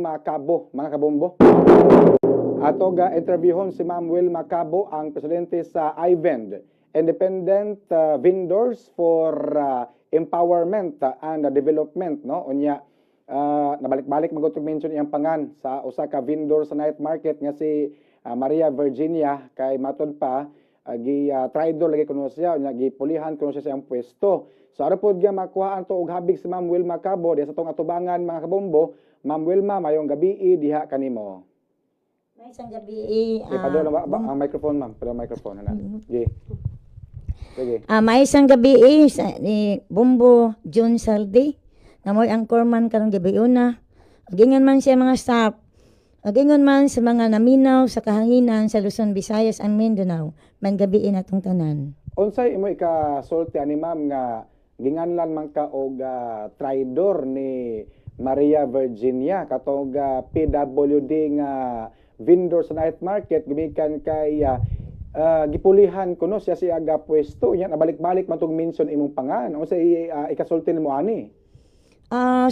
Cabo, mga kabombo. Ato ga interviewon si Ma'am Wilma Cabo, ang presidente sa iVend, Independent Vendors for Empowerment and Development, no? Unya nabalik-balik magutog mention iyang pangan sa usa ka vendor sa night market nga si Maria Virginia, kay matod pa gi traidor lagi kuno siya, unya gipulihan kuno siya sa iyang pwesto. So aron pod nga makuhaan to og habig si Ma'am Wilma Cabo diha sa tong atubangan, mga kabombo. Ma'am Wilma, mayong gabi diha kanimo. May isang gabi. Okay, padula ba ang microphone, ma'am? Padula ang microphone na. Sige. Sige. May isang gabi sa, ni Bombo John Saldi. Nga mo'y anchorman karong gabi una. Agingan man siya mga staff. Agingon man sa mga naminaw sa kahanginan sa Luzon, Visayas and Mindanao. Man gabi natong tanan. Unsay imo ikasulti ani, ma'am, nga ginganlan man ka og traidor ni Maria Virginia, katong PWD nga vendor sa night market, gumikan kay gipulihan kuno siya siya ga pwesto, nya nabalik-balik man tong mention imong pangan? Unsay ikasulti nimo ani?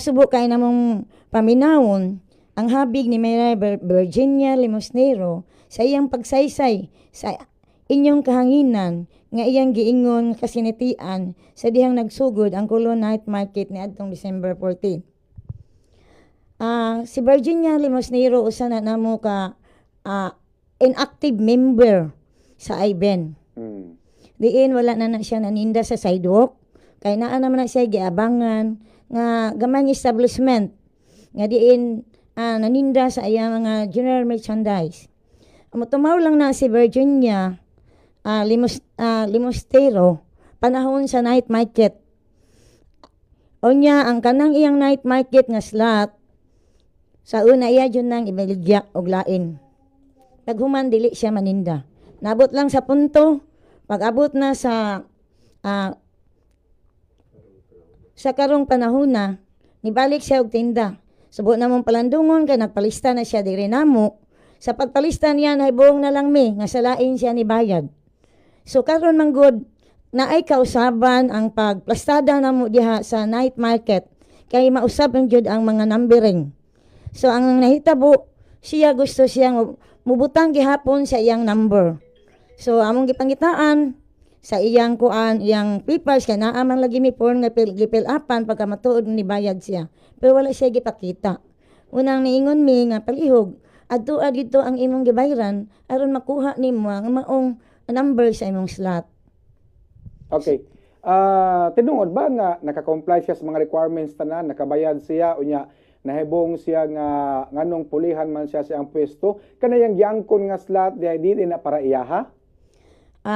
Subo kay namong paminawon ang habig ni Maria Virginia Limosnero sa iyang pagsaysay sa inyong kahanginan nga iyang giingon nga kasinatian sa dihang nagsugod ang Colon Night Market niadtong December 14. Si Virginia Limosnero, usa na namo ka inactive member sa IBEN. Diin wala na na siya naninda sa sidewalk kay naa naman na siya giabangan nga gamay establishment nga diin naninda sa iyang mga general merchandise. Amo tumaw lang na si Virginia Limostero panahon sa night market. Unya ang kanang iyang night market nga slot sa una, iya jud nang ibaligya og lain. Paghuman, dili siya maninda. Nabot lang sa punto, pag abot na sa karong panahon na, nibalik siya og tinda. Subo namong palandungon kay nagpalista na siya diri namo. Sa pagpalista niya, nahibong na lang mi nga sa lain siya ni bayad. So karon man gud naay kausaban ang pagplastada namo diha sa night market kay mausab ang jud ang mga numbering. So ang nahitabo, siya gusto siyang mubutang gihapon sa iyang number. So among gipangitaan sa iyang kuan, iyang papers, kay naa man lagi mi form nga gifill upan pagka matuod ni bayad siya. Pero wala siya gipakita. Unang niingon mi nga palihog adto dito ang imong gibayran aron makuha nimo ang maong number sa imong slot. Okay. Tinungod ba nga naka-comply siya sa mga requirements tanan, nakabayad siya, unya nahibong siya nga nganong pulihan man siya sa iyang pwesto, kanayang giangkon nga slot diay dili na para iyaha?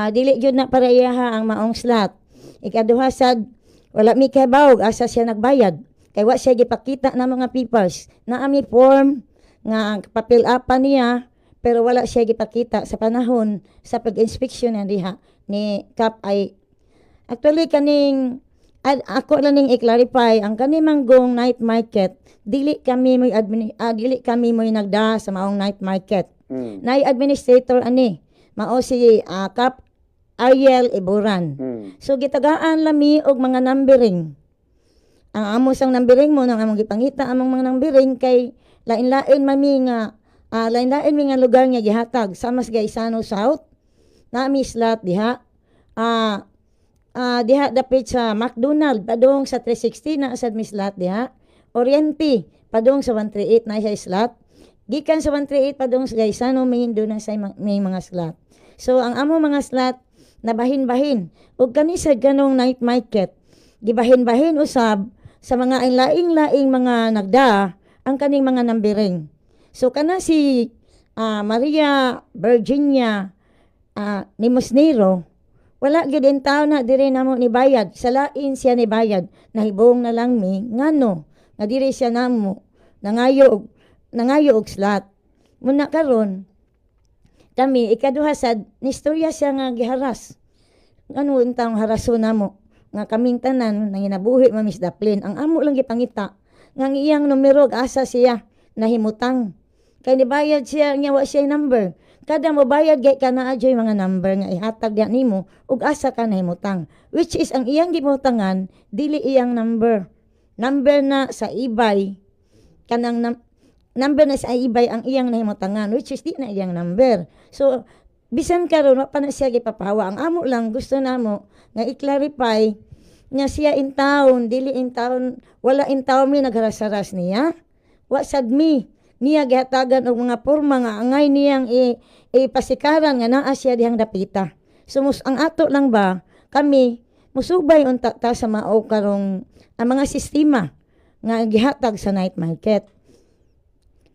Dili jud na para iyaha ang maong slot. Ikaduha sad, wala mi kabawog asa siya nagbayad. Kay wa siya gipakita na mga papers. Naa mi form nga papel upan niya, pero wala siya gipakita sa panahon sa pag-inspection na diha ni Kap ay actually kaning ako lang ning i-clarify ang kani manggong night market, dili kami mo'y nagda sa maong night market. Nay administrator ani, mao si Kap Ariel Iburan. So gitagaan lami og mga numbering. Ang amo sang numbering mo nang among gipangita among mga numbering kay lain-lain mami nga lain-lain mi nga lugar nga gihatag sa mas Gaisano South na mi slot diha, diha dapit sa McDonald padung sa 360 na sad mi slot diha. Oriente padung sa 138 na siya slot. Gikan sa 138 padung sa Gaisano may na sa may mga slot. So ang amo mga slot nabahin-bahin ug kani sa ganong night market, gibahin-bahin usab sa mga laing-laing mga nagda ang kaning mga numbering. So kana si Maria Virginia Limosnero, wala gyud in taon na diri namo ni bayad. Sa lain siya ni bayad. Nahibong na lang mi ngano nga diri siya namo nangayo og slot. Muna karon kami, ikaduha sad, nistorya siya nga giharas. Ngano intang haraso namo nga kaming tanan nanginabuhi ma Miss Daplin? Ang amo lang gipangita nga ang iyang numero ug asa siya nahimutang. Kay nibayad siya nga wa siya number. Kada mobayad gay ka naa joy mga number nga ihatag diha nimo ug asa ka nahimutang. Which is ang iyang gimutangan dili iyang number. Number na sa ibay kanang Number na sa ibay ang iyang nahimutangan, which is di na iyang number. So bisan karon wa pa na siya gipapahawa. Ang amo lang gusto namo nga i-clarify nga siya in town, dili in town, wala in town mi nagharas-haras niya. Wa sad mi niya gihatagan og mga porma nga angay niyang ipasikaran nga naa siya dihang dapita. So ang ato lang ba, kami musubay unta ta sa mao karong ang mga sistema nga gihatag sa night market.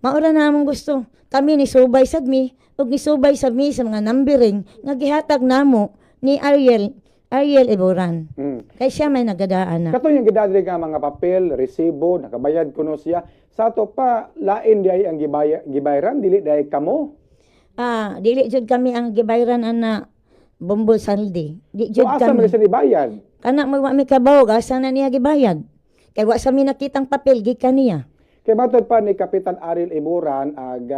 Maura na among gusto. Kami ni subay sad mi ug nisubay sad mi sa mga numbering nga gihatag namo ni Ariel Ariel Eboran. Kay siya may nagadaan na. Kato yung gidadri nga mga papel, resibo, nakabayad kuno siya. Sa ato pa, lain di ay ang gibayaran, dili di ay kamo. Ah, dili jud kami ang gibayran ana, Bombo Saldi. Di So jud asa kami. man siya nibayad? Kana mo wa mi kabaw asa na niya gibayad. Kay wa sa mi nakitang papel gikan niya. Kay matod pa ni Kapitan Ariel Iburan, ag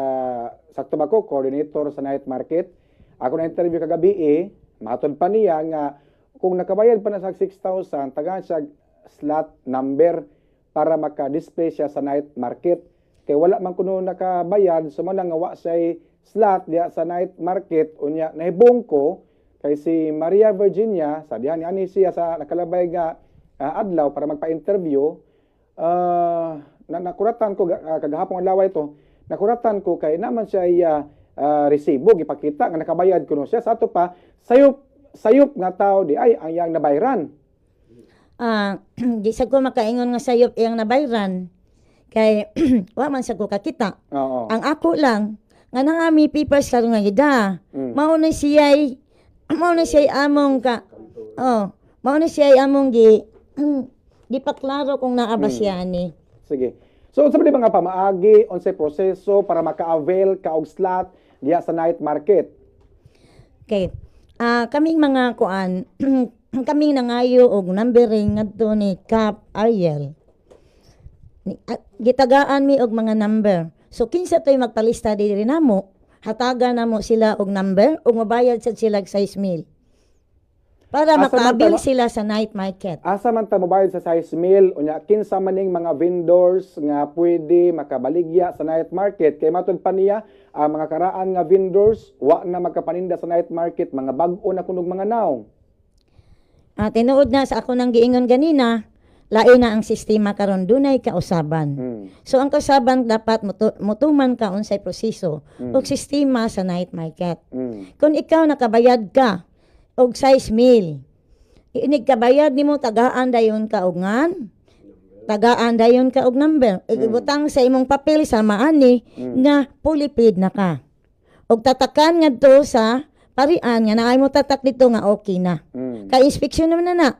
sakto ba ko, coordinator sa night market. Ako na interview kagabi eh, matod pa niya nga kung nakabayad pa na sa 6,000, tagaan siya slot number para maka-display siya sa night market. Kay wala man kuno nakabayad, so man nga wa siya slot diya sa night market. Unya nahibong ko kay si Maria Virginia sa diha ni ani siya sa nakalabay nga adlaw para magpa-interview. Na nakuratan ko kagahapon adlaw ito, nakuratan ko kay naman siya ay resibo gipakita nga nakabayad kuno siya. Sa ato pa, sayop sayop nga tao di ay ang iyang nabayran. Ah, di sa ko makaingon nga sayop iyang nabayran kay wa man sa ko kakita. Ang ako lang nga nangami papers karon nga gida. Mao na siya'y among ka oh, mao na siya'y among gi paklaro kung naa ba siya ani. Sige. So unsa ba di mga pamaagi, unsay proseso para maka-avail ka og slot diha sa night market? Okay. Ah, kaming mga kuan, kaming nangayo og numbering ngadto ni Cap Ariel. Gitagaan mi og mga number. So kinsa to'y magpalista diri namo, hatagan namo sila og number ug mabayad sad sila og 6 mil. Para Asa man maka-avail sila sa night market. Asa man ta mobayad sa size mill? Unya kinsa man ning mga vendors nga pwede makabaligya sa night market? Kay matud pa niya ang mga karaan nga vendors wa na magkapaninda sa night market, mga bag-o na kunog mga nawong. Ah, tinuod na sa ako nang giingon ganina, lain na ang sistema karon, dunay kausaban. So ang kausaban dapat mutuman ka unsay proseso ug sistema sa night market. Kung ikaw nakabayad ka og size mil, inig kabayad nimo tagaan dayon ka og ngan, tagaan dayon ka og number. Ibutang sa imong papel sa maani nga fully paid na ka. Og tatakan ngadto sa parian nga naay mo tatak dito nga okay na. Kay inspection naman na na.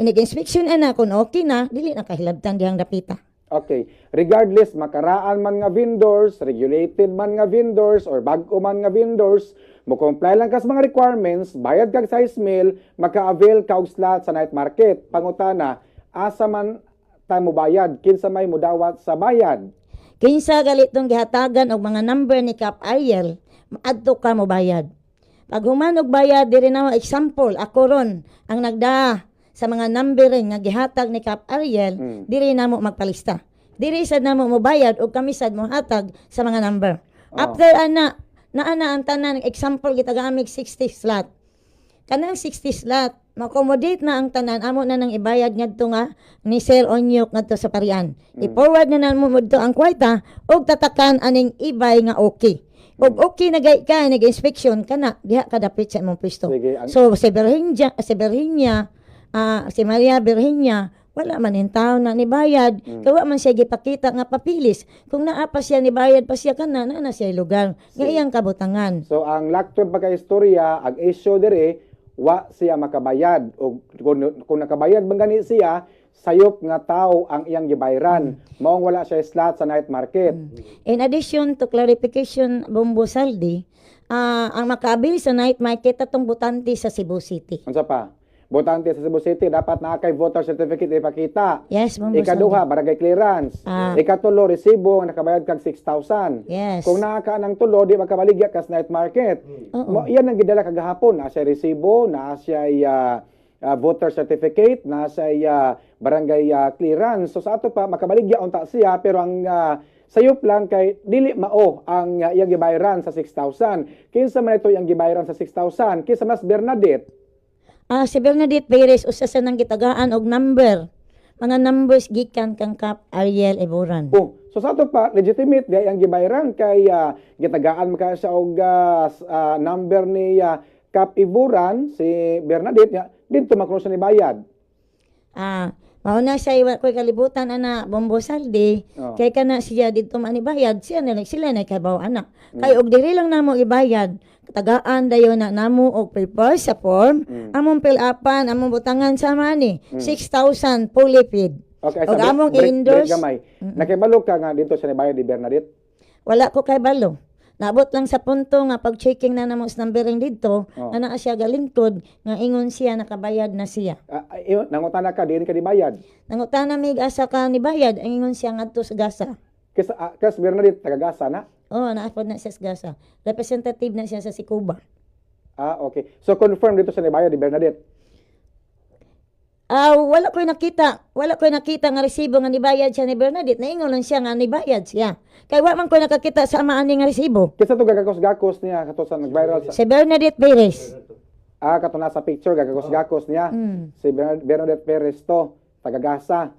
Inig inspection ana kung okay na, dili na kahilabtan dihang dapita. Okay. Regardless, makaraan man nga vendors, regulated man nga vendors, or bag-o man nga vendors, mo comply lang ka sa mga requirements, bayad kag size mill, maka-avail ka og slot sa night market. Pangutana, asa man ta mo bayad? Kinsa may mudawat sa bayad? Kinsa galitong gihatagan og mga number ni Cap Ariel, adto ka mo bayad. Pag human og bayad diri na, example, ako ron ang nagdaa sa mga numbering nga gihatag ni Cap Ariel, diri na mo magpalista. Diri sad namo mo bayad og kami sad mo hatag sa mga number. After ana, naa na ang tanan, example gitagamig 60 slot. Kanang 60 slot, ma-accommodate na ang tanan, amo na nang ibayad ngadto nga ni Sir Onyok ngadto sa parian. I-forward na namo didto ang kwarta og tatakan aning ibay nga okay. Og okay na gay ka nag-inspection kana diha ka dapit sa imong pwesto. Sige, So si Virginia, si Maria Virginia, wala man in taon na nibayad. Kaya man siya gipakita nga papilis. Kung naa pa siya nibayad pa siya kana na na siya lugar nga iyang kabutangan. So ang laktod pagka-istorya, ang issue dire, wa siya makabayad. O kung nakabayad man gani siya, sayop nga tao ang iyang gibayran. Maong wala siya slot sa night market. In addition to clarification, Bombo Saldi, ang maka-avail sa night market atong botante sa Cebu City. Unsa pa? Botante sa Cebu City, dapat naa kay voter certificate ipakita. Yes, Bombo Ikaduha, Saldi. Barangay clearance. Ikatulo, resibo nga nakabayad kag 6,000. Kung naa ka ng tulo, di makabaligya ka sa night market. Oo. Mo, iyan ang gidala kagahapon. Naa siya resibo, naa siya voter certificate, naa say barangay clearance. So sa ato pa makabaligya unta siya, pero ang sayop lang kay dili mao ang iyang gibayaran sa 6,000. Kinsa man ito iyang gibayaran sa 6,000? Kinsa mas Bernadette? Si Bernadette Perez, usa sa nang gitagaan og number. Mga numbers gikan kang Kap Ariel Eboran. Oh, so sa ato pa legitimate di ang gibayaran kay gitagaan man ka siya og number ni Kap Iburan, si Bernadette nga didto man kuno siya nibayad. Mao na siya, wa ko'y kalibutan ana, Bombo Saldi. Kay kana siya didto man ibayad, siya na sila na kabaw ana. Kay og diri lang namo ibayad, tagaan dayon na namo og paper sa form, among fill upan, among butangan sa money, 6,000 fully paid. Okay, Og sa among break, i-endorse. Break gamay. Nakibalo ka nga didto siya nibayad ni Bernadette? Wala ko kay balo. Naabot lang sa punto nga pag checking na namo sa numbering didto, nga naa siya galingkod, nga ingon siya nakabayad na siya. Nangutana ka, diin ka nibayad? Nangutana mig asa ka nibayad, ang ingon siya ngadto sa Gasa. Kas Bernadette taga-Gasa na? Oh, naapod na siya sa Gasa. Representative na siya sa Sikuba. Ah, okay. So confirm didto siya nibayad ni Bernadette. Wala ko'y nakita. Wala ko'y nakita nga resibo nga nibayad siya ni Bernadette. Naingon lang siya nga nibayad siya. Kay wa man ko'y nakakita sa ama ani nga resibo. Kinsa to gagakos-gakos niya kato sa nag-viral sa Si Bernadette Perez. Ah, kato na sa picture gagakos-gakos niya. Si Bernadette Perez to, taga-Gasa.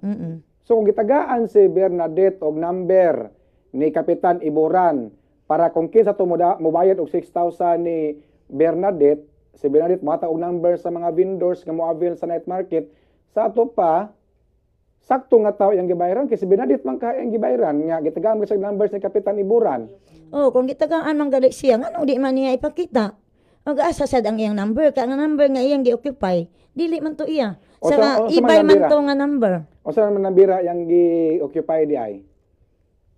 So kung gitagaan si Bernadette og number ni Kapitan Iburan para kung kinsa to mobayad og 6,000 ni Bernadette, si Bernadette mohatag og number sa mga vendors nga moavail sa night market, sa ato pa sakto nga tao iyang gibayaran kay si Bernadette man kay ang gibayaran nga gitagaan man siya og numbers ni Kapitan Iburan. Oh, kung gitagaan man gali siya, nganong di man niya ipakita? Og asa sad ang iyang number? Ka nga number nga iyang gi-occupy, dili man to iya. O Sa o sa ibay man mga to nga number. Unsa naman nambira yang gi-occupy di ay?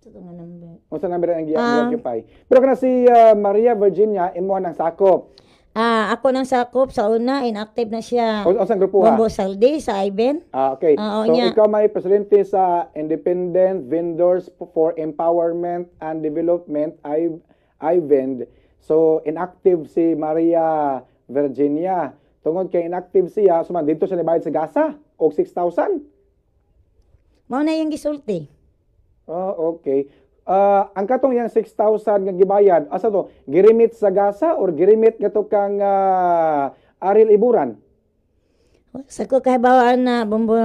Ito nga number. Unsa nambira yang gi-occupy? Pero kana si Maria Virginia, imo nang sakop? Ako nang sakop sa una, inactive na siya. O unsang grupo ha? Bombo Saldi sa Iben. Ah, okay. Ah, oo So niya. ikaw may presidente sa Independent Vendors for Empowerment and Development, IVEND. So inactive si Maria Virginia. Tungod kay inactive siya, so man didto siya nibayad sa Gasa og 6,000. Mao na yung gisulti. Oh, okay. Ang katong yang 6,000 nga gibayad, asa to? Giremit sa Gasa or giremit ngadto kang Ariel Iburan? Sa ko kahibawaan na, Bombo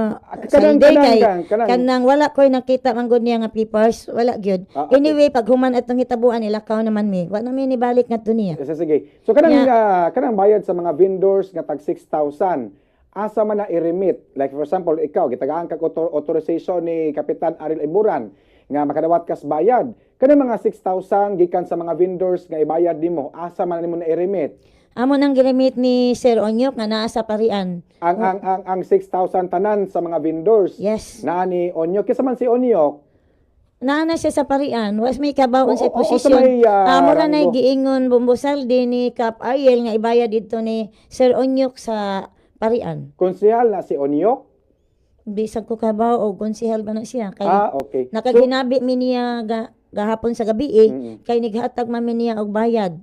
Kanang Saldi, kanang kay kanang kanang wala ko'y nakita man gud niya nga papers, wala gyud. Ah, okay. Anyway, pag human atong hitabuan, ilakaw naman mi. Wa na mi nibalik ngadto niya. Yes, sige. So kanang Nya. Kanang bayad sa mga vendors nga tag 6,000, asa man na i-remit? Like for example, ikaw gitagaan kag authorization ni Kapitan Ariel Iburan nga makadawat kas bayad. Kanang mga 6,000 gikan sa mga vendors nga ibayad nimo, asa man nimo na i-remit? Amo nang giremit ni Sir Onyok nga naa sa Parian. Ang 6,000 tanan sa mga vendors Yes. naa ni Onyok. Kinsa man si Onyok? Naa na siya sa Parian. Was may kabaw sa O sa posisyon. may Amo ra nay ranggo. giingon, Bombo Saldi, ni Kap Ariel nga ibayad didto ni Sir Onyok sa Parian. Konsehal na si Onyok? Bisag ko kabaw og konsehal ba na siya kay Ah, okay. So, nakaginabi mi niya gahapon sa gabi eh, kay nighatag man mi niya og bayad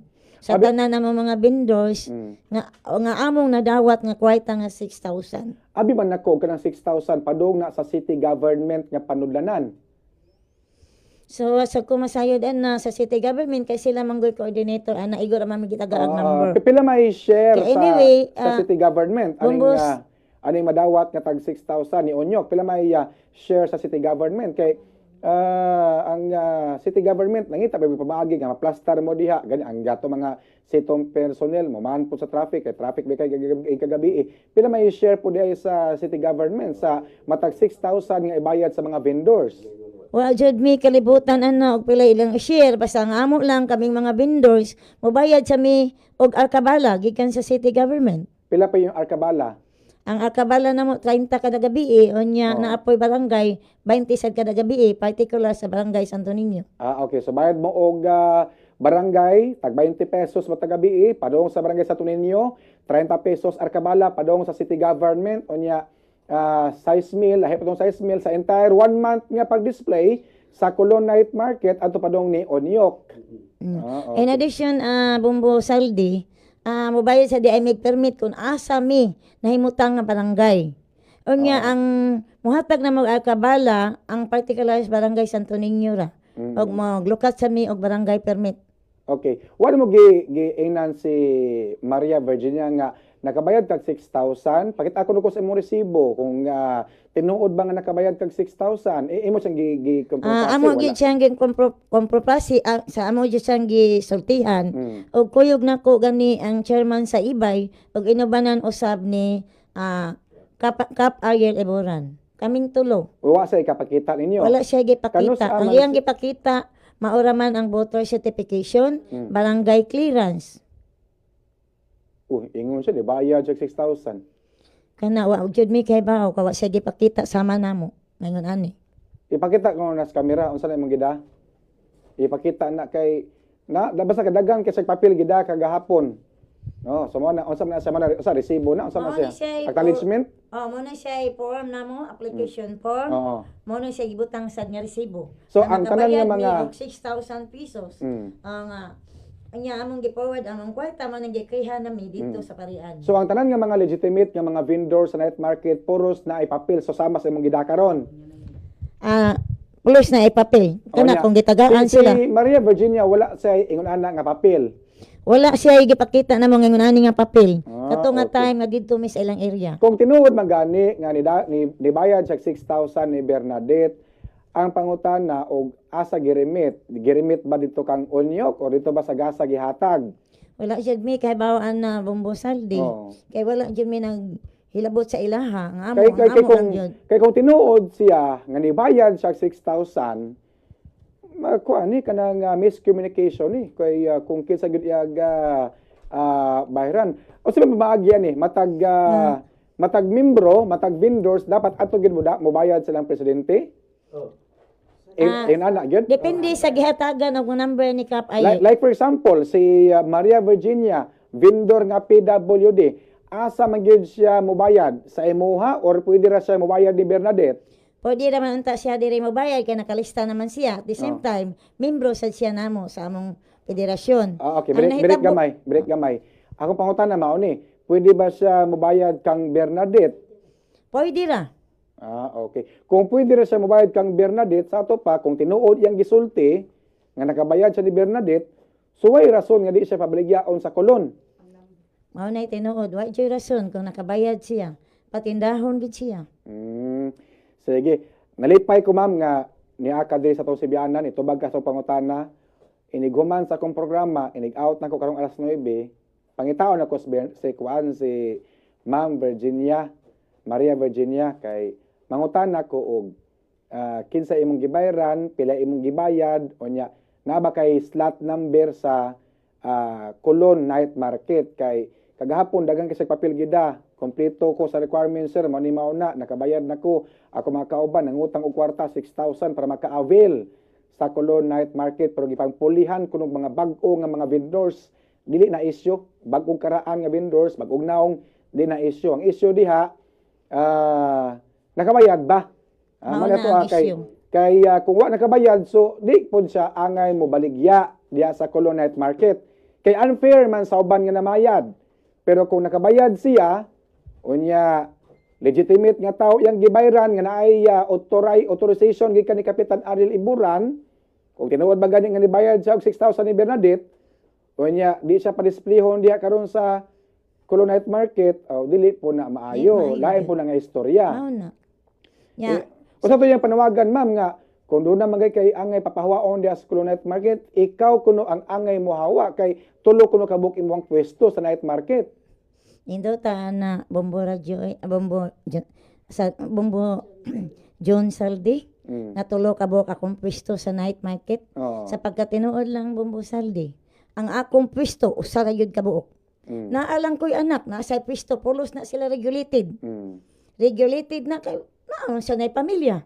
sa tanan ng mga vendors nga nga among nadawat nga kwarta nga 6,000. Abi man nako kanang 6,000 padung na sa city government nga panudlanan? So sa kumasayod na sa city government kay sila manggoy coordinator ana, igor man mi gitagaang number. Pila may share Kay anyway, sa city government aning Bombos. Aning madawat nga tag 6,000 ni Onyok? Pila may share sa city government? Kay ang city government nangita pa pamaagi nga maplastar mo diha gani ang gato mga sitong personnel mo man po sa traffic kay traffic ba kay kagabi eh. Pila may share po diha sa city government sa matag 6,000 nga ibayad sa mga vendors? Wa jud mi kalibutan ana og pila ilang share, basta ang amo lang, kaming mga vendors mobayad sa mi og arkabala gikan sa city government. Pila pa yung arkabala? Ang arkabala namo 30 kada gabi eh, unya naapoy barangay 20 sad kada gabi eh, particular sa Barangay Santo Niño. Ah, okay. So bayad mo og barangay, tag 20 pesos matag gabi eh, padung sa Barangay Santo Niño, 30 pesos arkabala padung sa city government, unya size meal, lahi padung size meal sa entire one month nga pag-display sa Colon Night Market adto padung ni Onyok. In addition, Bombo Saldi, Mobayad sa diay mig permit kung asa mi nahimutang nga barangay. Unya ang muhatag na mo alkabala ang particular sa Barangay Santo Niño ra. Og moglukat sa mi og barangay permit. Okay. Wala mo gi giingnan si Maria Virginia nga nakabayad kag 6,000? Pakita ko ko sa imong resibo kung tinuod ba nga nakabayad kag 6,000. Eh, imo siyang gi gi Amo gyud siyang gi kompropasi, sa amo gyud siyang gisultihan. Og kuyog nako gani ang chairman sa Ibay og inubanan usab ni Kap Ariel Eboran. Kaming tulo. Wa sa ikapakita ninyo. Wala siya gipakita. Kanus-a Ang man iyang gipakita maura man ang voter certification, barangay clearance. Ingon siya, di bayad siya 6,000. Kana wa jud mi kay bawo ka wa siya gipakita sama namo. Ngayon ani. Ipakita ko na sa kamera unsa na imong gida. Ipakita na kay na basta kadagan kay sa papel gida kagahapon. No, so mo na unsa man na siya man sa resibo na unsa man Mao siya? ni siya Acknowledgement? Oh, mo na siya form namo, application form. Mo na siya gibutang sad nga resibo. So, ang tanan nga nakabayad mi og 6,000 pesos. Ang anya among gi-forward among kwarta mo nang gikriha nami dito sa Parian. So ang tanan nga mga legitimate nga mga vendor sa night market puros na ipapil so sama sa imong gida karon. Pulos na ipapil. Kana O, nya. kung gitagaan sila. Si Maria Virginia wala siya ingon ana nga papel. Wala siya gipakita namo nga ingon ani nga papel. Kato nga time nga didto mi sa ilang area. Kung tinuod man gani nga ni bayad siya 6,000 ni Bernadette, ang pangutana og asa giremit, giremit ba dito kang Onyok o dito ba sa gasa gihatag? Wala siya mi kay bawaan na Bombo Saldi. Kay wala jud mi nag hilabot sa ilaha. Ang amo, Kay ang kay, kay amo kung lang jud. kay kung tinuod siya nga nibayad siya 6,000, makuha ni kanang miscommunication ni kay kung kinsa gyud iyag bayaran. O sa maagyan ni matag matag membro, matag vendors dapat ato gyud mo mobayad silang presidente. Ana gyud. Depende sa gihatagan og number ni Kap Like, Ay. like for example, si Maria Virginia, vendor nga PWD, asa man gyud siya mobayad sa imuha or pwede ra siya mobayad ni Bernadette? Pwede raman unta siya diri mobayad kay nakalista naman siya. At the same time, membro sad siya namo sa among federasyon. Ah, okay, Ang break, break gamay, break gamay. Akong pangutana mao ni, pwede ba siya mobayad kang Bernadette? Pwede ra. Ah, okay. Kung pwede ra siya mobayad kang Bernadette, sa ato pa kung tinuod iyang gisulti nga nakabayad siya ni Bernadette, so way rason nga di siya pabaligyaon sa Colon. Mao na tinuod, wa jud rason kung nakabayad siya. Patindahon gid siya. Sige. Nalipay ko, ma'am, nga niaka diri sa atong Sibianan, itubag ka sa pangutana. Inighuman sa akong programa, inig-out na ko karong alas 9, pangitaon ako si kuan si Ma'am Virginia, Maria Virginia, kay mangutana ko og kinsa imong gibayran, pila imong gibayad, unya naa ba kay slot number sa Colon Night Market kay kagahapon daghang kay papel gida. Kompleto ko sa requirements, sir, mao ni mao na nakabayad na ko. Ako mga kauban nangutang og kwarta 6,000 para maka-avail sa Colon Night Market pero gipangpulihan kunog mga bag-o nga mga vendors, dili na issue. Bag-ong karaan nga vendors, bag-ong naong, di na issue. Ang issue diha, nakabayad ba? Mao Mao na na to, ang kay issue. Kay kung wa nakabayad, so di pod siya angay mo baligya diha sa Colon Night Market. Kay unfair man sa uban nga namayad. Pero kung nakabayad siya, unya legitimate nga tao yang gibayran nga naay authorization gikan ni Kapitan Ariel Iburan, kung tinuod ba gani nga nibayad siya og 6,000 ni Bernadette, unya di siya padisplayhon diha karon sa Colon Night Market, oh, dili po na maayo. Di maayo. Lain po na nga istorya. Mao na. Nya, Eh, usa to yung panawagan, ma'am, nga kung doon na magay kay angay papahawaon diha sa Colon Night Market, ikaw kuno ang angay mo hawa kay tulo kuno kabuk imong pwesto sa night market. Nindota na Bombo Radyo, eh, Bombo sa Bombo John Saldi, natulo ka buok akong pwesto sa night market. Sapagkat tinuod lang, Bombo Saldi, ang akong pwesto usa ra gyud ka buok. Naalang ko'y anak, nasa pwesto, pulos na sila regulated. Regulated na kay naon sa nay pamilya.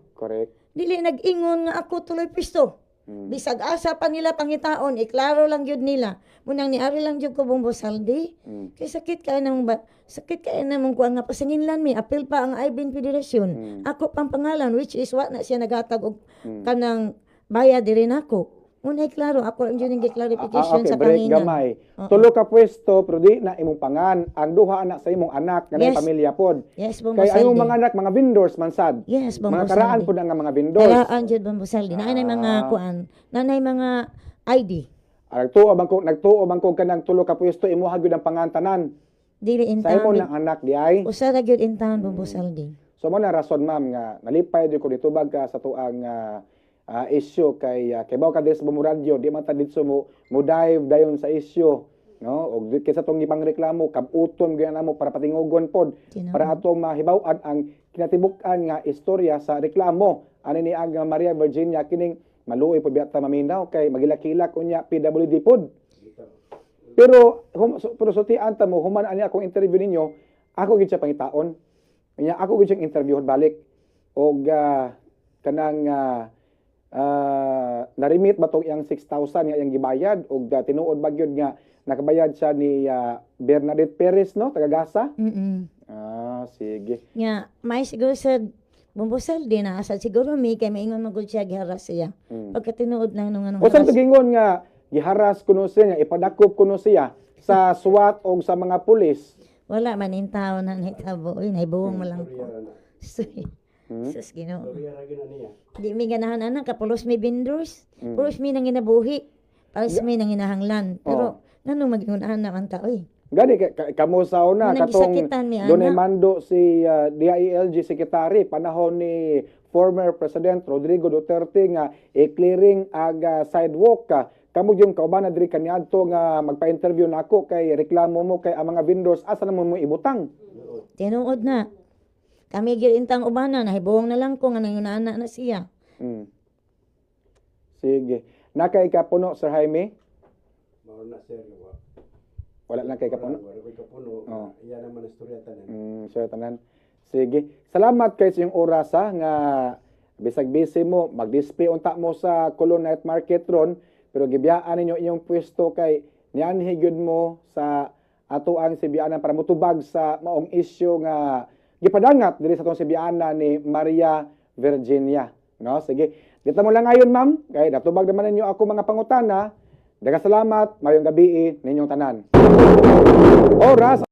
Dili nag-ingon nga ako tuloy pwesto. Bisag asa pa nila pangitaon, iklaro lang gyud nila. Munang niari lang gyud ko, Bombo Saldi. Kay sakit kay namong ba, sakit kay namong kuan nga pasanginlan mi, apil pa ang Ibin Federation. Ako pang pangalan which is wa na siya nagatag og kanang bayad diri nako. Unay klaro, ako ang jud ang clarification Ah, okay, sa break kanina. gamay. Oo. Tulo ka pwesto pero di na imong pangan. Ang duha na sa imong anak nga Yes. pamilya pod. Yes, Bombo Kay ang imong Saldi. mga anak, mga vendors man sad. Yes, Bombo Mga karaan Saldi. pod ang mga vendors. Karaan jud, Bombo Saldi. Naanay mga kuan, naanay mga ID. Ah, nagtuo bang ko kanang tulo ka pwesto imuha gyud ang pangantanan. Dili in Sa imo town. ng anak di ay. Usa ra gyud in town, Bombo Saldi. So mo na rason, ma'am, nga nalipay jud ko ditubag ka sa tuang issue kay kay ka diri sa Bombo Radyo, di man ta didto mo dive dayon sa issue, no, og kinsa tong gipangreklamo, kabuton gyud namo para patingugon pod Tinuod. para atong mahibaw-an ang kinatibuk-an nga istorya sa reklamo ani ni ang Maria Virginia. Kining maluoy pod biya ta maminaw kay magilak-kilak unya PWD pod, pero sultian ta mo, human ani akong interview ninyo, ako gid siya pangitaon. Nya ako gid siyang interview balik og kanang narimit ba tong iyang 6,000 nga iyang gibayad og tinuod ba gyud nga nakabayad siya ni Bernadette Perez, no, taga Gasa. Ah, sige. Nga, may siguro sa Bombo Saldi na asa siguro mi kay maingon man gud siya giharas siya. Pagkatinuod lang nung anong O sa haras. gingon nga giharas kuno siya, nga ipadakop kuno siya sa SWAT o sa mga pulis? Wala man in tao na nahitabo. Uy, nahibuong mo lang ko. Sorry. Sus, Ginoo. Di mi ganahan ana kapulos mi vendors. Pulos mi nang ginabuhi. Pares mi nang ginahanglan. Pero nganong mag-ingon ana man ta oy? Gani kamo sa una Nang katong gisakitan mi, ana. dunay mando si DILG secretary panahon ni former President Rodrigo Duterte nga i-clearing ag sidewalk ka. Kamo yung kauban na diri kaniadto nga magpa-interview nako kay reklamo mo kay ang mga vendors asa na mo ibutang. Tinuod na. Kami gyud intang ubana, nahibuong na lang ko nga nangunana na siya. Sige. Nakay kapuno, Sir Jaime? Mao na, sir, wa. Wala na kay kapuno. Wala ko'y kapuno. Oo. Iya naman ang istorya tanan. Sir tanan. Sige. Salamat kay sa iyong oras ha, nga bisag busy mo, mag-display unta mo sa Colon Night Market ron, pero gibiyaan ninyo inyong pwesto kay nianhi gyud mo sa ato ang Sibianan para motubag sa maong isyu nga gipadangat diri sa atong Sibianan ni Maria Virginia. No, sige. Dito mo lang ngayon, ma'am, kay natubag naman ninyo ako mga pangutana. Daghang salamat, mayong gabi ninyong tanan. Oras.